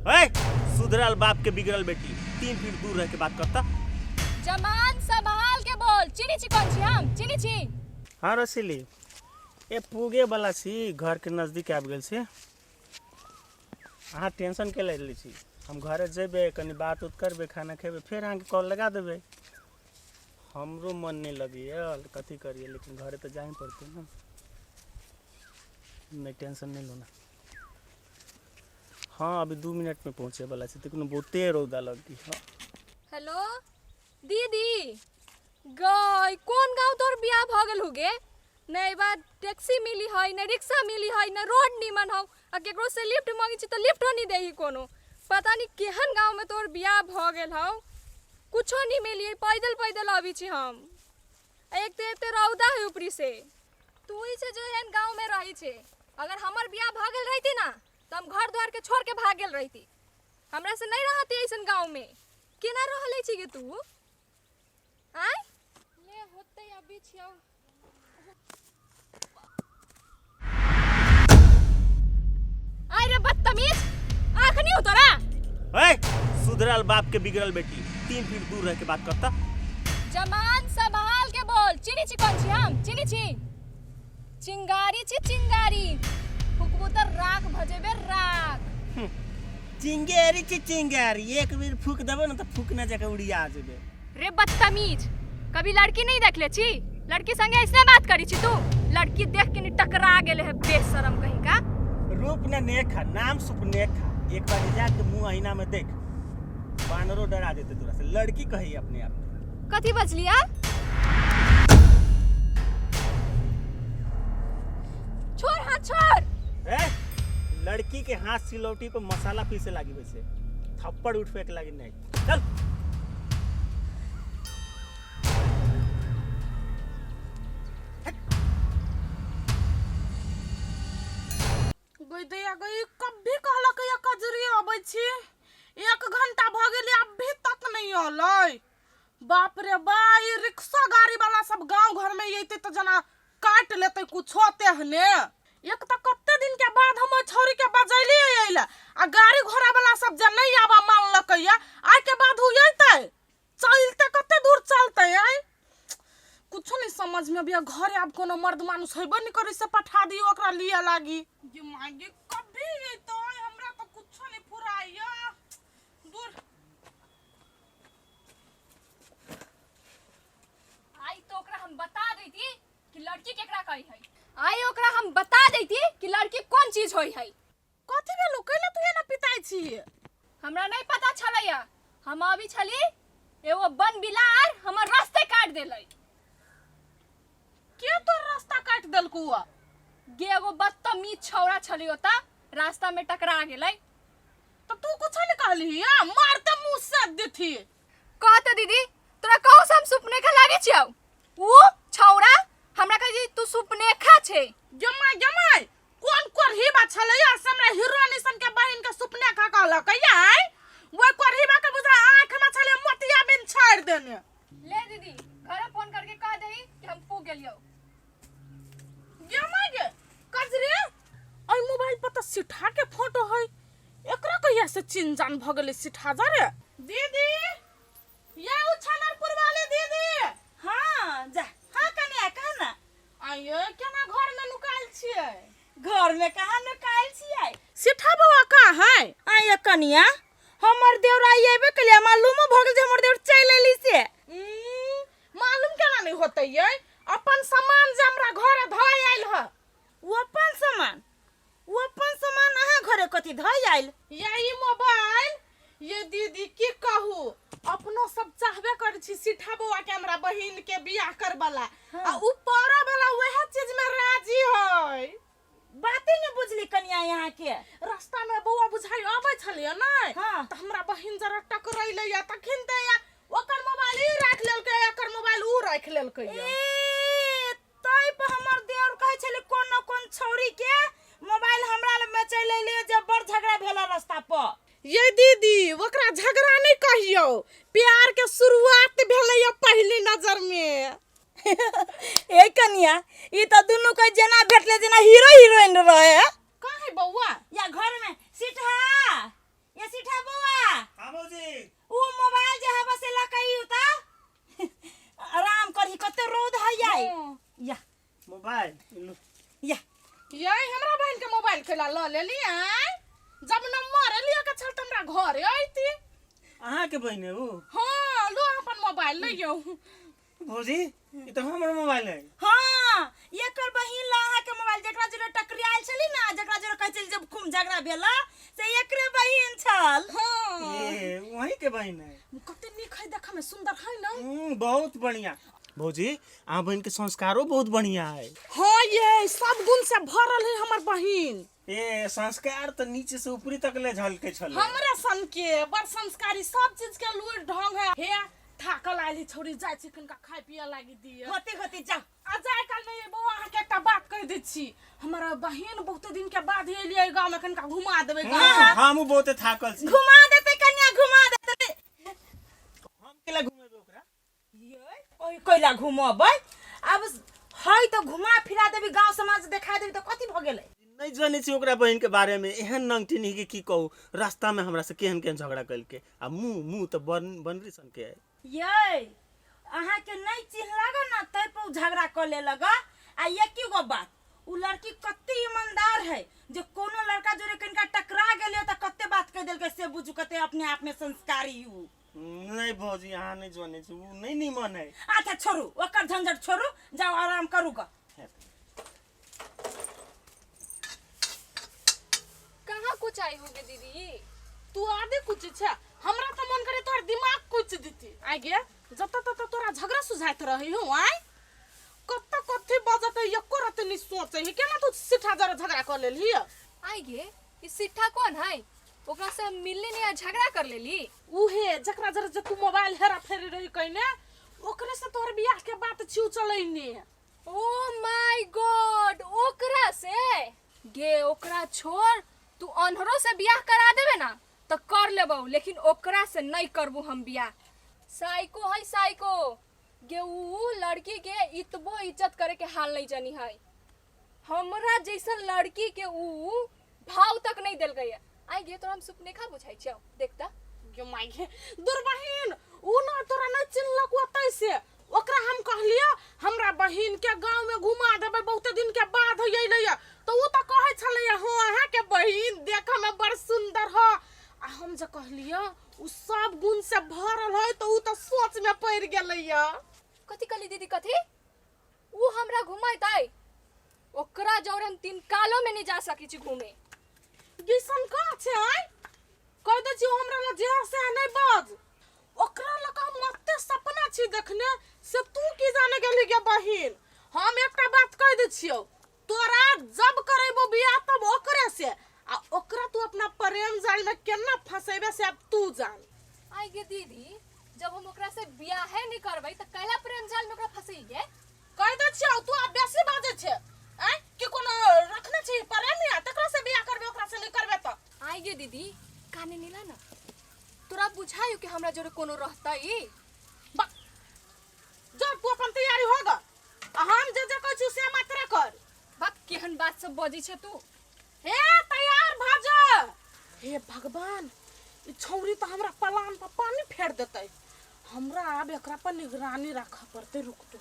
ए सुधरल बाप के बिगड़ल बेटी, 3 फीट दूर रह के बात करता। जमान संभाल के बोल, चिनी छी कौन छी हम? चिनी छी? हाँ रसीली, ए पूगे वाला छी, घर के नजदीक आबि गेल छी। अहाँ टेंशन के ले छी, हम घरे जेबै, कनि बात उत करबै, खाना खेबै, फेर अहाँके कॉल लगा देबै। हमरो मन नहीं लगैए, कथी करिए, लेकिन घरे तऽ जाही पड़तै ने। नहीं टेंशन नहीं लो ना। हाँ अभी 2 मिनट में पहुँचे वाला छै, तखनो बहुते रौदा लग गई। हाँ हेलो दीदी, गई कोन गांव तोर बियाह भ गेल हुगे? नहीं बा टैक्सी मिली है, नहीं रिक्शा मिली है, नहीं रोड निमन हो, आ केकरो से लिफ्ट मांगी छी तो लिफ्टो नहीं देही कोनो। पता नहीं केहन गांव में तोर बियाह भ गेल हौ, कुछो नहीं मिली, पैदल पैदल अभी छी हम। एक तो एते रौदा है ऊपरी से, तू ही से जो एहन गांव में रही छे। अगर हमर बियाह भ गेल रहती ना तो हम घर द्वार के छोड़ के भाग गेल रहती, हमरा से नहीं रहती ऐसन गांव में। केना रहले छी गे तू? आय ले होते अभी छियौ। आय रे बदतमीज, आँख नहीं उतरा। ए सुधरल बाप के बिगड़ल बेटी, 3 फीट दूर रह के बात करता। जमान संभाल के बोल, चिनी छी कौन छी हम? चिनी छी? चिंगारी छी चिंगारी, फुकबू त राख भजेबे राख। चिंगारी छी चिंगारी, एक बेर फूक देबो ना त फूक ना जाके उड़िया जेबे। रे बदतमीज, कभी लड़की नहीं देखले छी? लड़की संगे ऐसने बात करी छी तू? लड़की देख के नहीं टकरा गेले है बेशरम कहीं का। रूप न नेखा, नाम सुपनेखा, एक बार जाके मुंह आईना में देख, बानरो डरा देते तोरा से। लड़की कही अपने आप। कथी बजलिया? छोड़ हाथ छोड़। ए लड़की के हाथ सिलौटी पर मसाला पीसे लागी, वैसे थप्पड़ उठवे के लागी नहीं। चल गई दैया गई, कभी कहलक या कजरी अबै छी, 1 घंटा भ गेलै अभी तक नहीं अलै। बाप रे बा, ई रिक्शा गाड़ी वाला सब गांव घर में अयतै तऽ जना काटि लेतै कुछो तेहने। एक तऽ कते दिन के बाद हम ओहि छौड़ी के बजैलियै अइला, आ गाड़ी घोड़ा वाला सब जे नहीं आबऽ मानलकै या, आइ के बाद उ अयतै? चलते कते दूर चलते आइ कुछो नहीं समझ में अभी। घरे आब कोनो मर्द मानुस हेबे नहीं करै से पठा दियो ओकरा लिअ लागी। गे माय गे, कभी अयतै? हमरा तऽ कुछो नहीं फुराइया। दूर आई तो ओकरा हम बता देती कि लड़की केकरा कही है। आई ओकरा हम बता देती कि लड़की कौन चीज होई है। कथी भेलो? कैला तू एना पिताइ छी? हमरा नहीं पता छलैया, हम अभी छली एगो बन बिलार हमर रास्ते काट देलै। के तोर रास्ता काट देलकौ? गे एगो बदतमीज छौड़ा छली ओता, रास्ता में टकरा गेलै। तो तू कुछ नहीं कहली? आ मारते मुंह से देथी। कह तो दीदी, तोरा कहू से हम सुपनेखा लागे छियौ? ऊ छौड़ा हमरा कहे छै तू सुपनेखा छै। जमाई जमाई कोन कोरहीबा छलैया से हमरा हीरो निसन के बहिन के सुपनेखा कहलक या? ओइ कोरहीबा के बुझा आँख में छलै मोतिया बिन छाड़ि देने। ले दीदी, घर फोन करके कह दही कि हम पू गेलियौ। जमाई गे कजरे, एहि मोबाइल पर तऽ सिठा के फोटो है, एकरा कहिया से चिन जान भ गेलै सिठा जा रे। दीदी ये उछानरपुर वाली दीदी। हाँ जा, हाँ कन्या कह ना। आइए केना घर में नुकायल छियै? घर में कहाँ नुकायल छियै? सिठा बौआ कहाँ है? आइए कन्या, हमर देवर आइएबे कलिया, मालूमो भ गेल जे हमर देवर चलि एली से। मालूम केना नहीं होतै ये? अपन सामान जे हमरा घरे धऽ आयल ह। ओ अपन सामान? ओ अपन सामान अहाँ घरे कथी धऽ आयल? ये ई मोबाइल। ये दीदी की कहू, अपनो सब चाहबे करै छी सिठा बौआ के हमरा बहिन के बियाह करबला। हाँ। आ उ पड़ऽ वाला वएह चीज में राजी है। बाते ने बुझली कन्या यहाँ के। रास्ता में बौआ बुझाई अबै छलियै नै? हाँ। तऽ हमरा बहिन जरा टकरैलै या तखन तऽ या ओकर मोबाइल ई राखि लेलकै, एकर मोबाइल उ राखि लेलकै। ए तै पर हमर देवर कहै छलै कोन न कोन छौड़ी के मोबाइल हमरा लग में चलि एलै जे बड़ झगड़ा भेल रास्ता पर। ये दीदी ओकरा झगड़ा नहीं कहियो, प्यार के शुरुआत भेलै या पहली नजर में। ए कन्या, ई त दुनू के जेना भेटले जेना हीरो हीरोइन रहे। कहाँ है बौआ? या घर में। सिठा, ये सिठा। भौजी। उ मोबाइल जे हबे से लकई उता आराम करही, कते रौद है आई। या। मोबाइल लू। या। ये हमरा बहन के मोबाइल केला ल लेली आय? जब नंबर एलियो के छल त हमरा घरे अइती। अहाँके बहिन है उ? हाँ, लो अपन मोबाइल ले यौ। भौजी, ई तऽ हमर मोबाइल है। हाँ, एकर बहिन ला अहाँ के मोबाइल, जकरा जोरे टकरायल छली ना, जकरा जोरे कहै छली जब खूब झगड़ा भेला, से एकरे बहिन छल। हाँ। ए, वही के बहिन है। कते नीक है देखे में, सुंदर है ना? बहुत बढ़िया। भौजी, अहाँ बहिन के संस्कारो बहुत बढ़िया है। हाँ, ये सब गुण से भरल है हमर बहिन। ए, संस्कार तऽ नीचे से ऊपरी तक ले झलके छले। हमरे सन के बड़ संस्कारी, सब चीज के लूर ढंग है। हे, थाकल आइली छौरी, जाइ छी कनिका खाय पिए लागी दिए। होती होती जाओ। आ जाय काल में बौआ, अहाँके एकटा बात कहि दै छी, हमर बहिन बहुते दिन के बाद एलियै गाँव में, कनिका घुमा देबै गाँव। हमहूँ बहुते थाकल छी। घुमा देते कन्या, घुमा देते। हम केला घुमेबै ओकरा? ये ओहि कैला घुमबै? आब है तऽ घुमा फिरा देबी, गाँव समाज देखा देबी, तऽ कथी भऽ गेलै? नहि जनै छी ओकरा बहिन के बारे में, एहन नंगटिनी के की कहू, रास्ता में हमरा से केहन केहन झगड़ा कलके आ मुंह मुंह तऽ बन बनरी सन के है। ये अहाँके नहि चिन्ह लागल ना, तै पर उ झगड़ा कऽ लेलक। आ एकी गो बात, उ लड़की कते ईमानदार है जे कोनो लड़का जोरे कनिका टकरा गेलै तऽ कते बात कहि देलकै, से बुझू कते अपने आप में संस्कारी उ। नहि भौजी, अहाँ नहि जनै छी, उ नहि नीमन है। अच्छा छोड़ू ओकर झंझट, छोड़ू, जाओ आराम करू ग। कहाँ कुछ आई होगे दीदी? तू आदे कुछ छै, हमरा तऽ मन करे तोहर दिमाग कुछ देती। आइ गे, जतऽ ततऽ तोरा झगड़ा सुझाइत रही हूँ, आइ कत्त कथी बजत एको रत्ती नहि सोचै है, केना तू सिठा जरा झगड़ा कऽ लेलही? आई गे, ई सिट्ठा कौन है? ओकरा से हम मिलली नहीं आ झगड़ा कर लेली? उहे जकरा जरा जे तू मोबाइल हेरा फेरी रही कइने, ओकरे से तोहर बियाह के बात छिउ चलैने। ओ my God, ओकरा से? गे ओकरा छोड़, तू अनहरो से बियाह करा देबे ना तो कर लेबौ, लेकिन ओकरा से नहीं करबू हम बियाह। साइको है साइको। गे ऊ लड़की के इतबो इज्जत करे के हाल नहीं जानी है। हमरा जैसन लड़की के ऊ भाव तक नहीं देल गई है। आई गे, तोरा हम सुपनेखा बुझाई छौ? देखता। गे माय गे, दुर्बहिन, ऊ ना तोरा नहीं चिन्हलक ओतै से। ओकरा हम कहलियै हमरा बहिन के गाँव में घुमा देबै, बहुते दिन के बाद अयलै, तऽ ऊ तऽ कहै छलैया हँ अहाँके बहिन देखऽ में बड़ सुंदर ह। आ हम जे कहलियै ऊ सब गुण से भरल है, तऽ ऊ तऽ सोच में पड़ि गेलैया। कथी कहली दीदी, कथी? ऊ हमरा घुमैतै? ओकरा जौर हम तीन कालो में नहीं जा सकी छी घूमे। जैसन का छै आय, कहि दै छियौ, हमरा लग जे से नहि बाज। ओकरा लग हम ओते सपना छी देखने, से तू की जाने गेली गे बहिन। हम एकटा बात कहि दै छियौ, तोरा जब करेबो बियाह तब ओकरे से, आ ओकरा तू अपना प्रेम जाल में केना फंसेबे से अब तू जान। आई गे दीदी, जब हम ओकरा से बियाहे नहीं करबै त कैला प्रेम जाल में ओकरा फंसैये? कहि दै छियौ, तू आब बेसी बाजै छै आँय, कि कोनो रखने छी प्रेमी आ तकरा से बियाह करबे, ओकरा से नहि करबे तऽ? आई गे दीदी, काने नीला ना, तोरा बुझायो कि हमरा जोरे कोनो रहतै? बा जब तू अपन तैयारी हो ग, आ हम जे जे कहै छियौ से मात्र कर। बा, केहन बात सब बजै छै तू? हे, तैयार भऽ जा। हे भगवान, ई छौरी तऽ हमरा पलान पर पानी फेर देतै। हमरा आब एकरा पर निगरानी राखऽ पड़तै। रुक तू।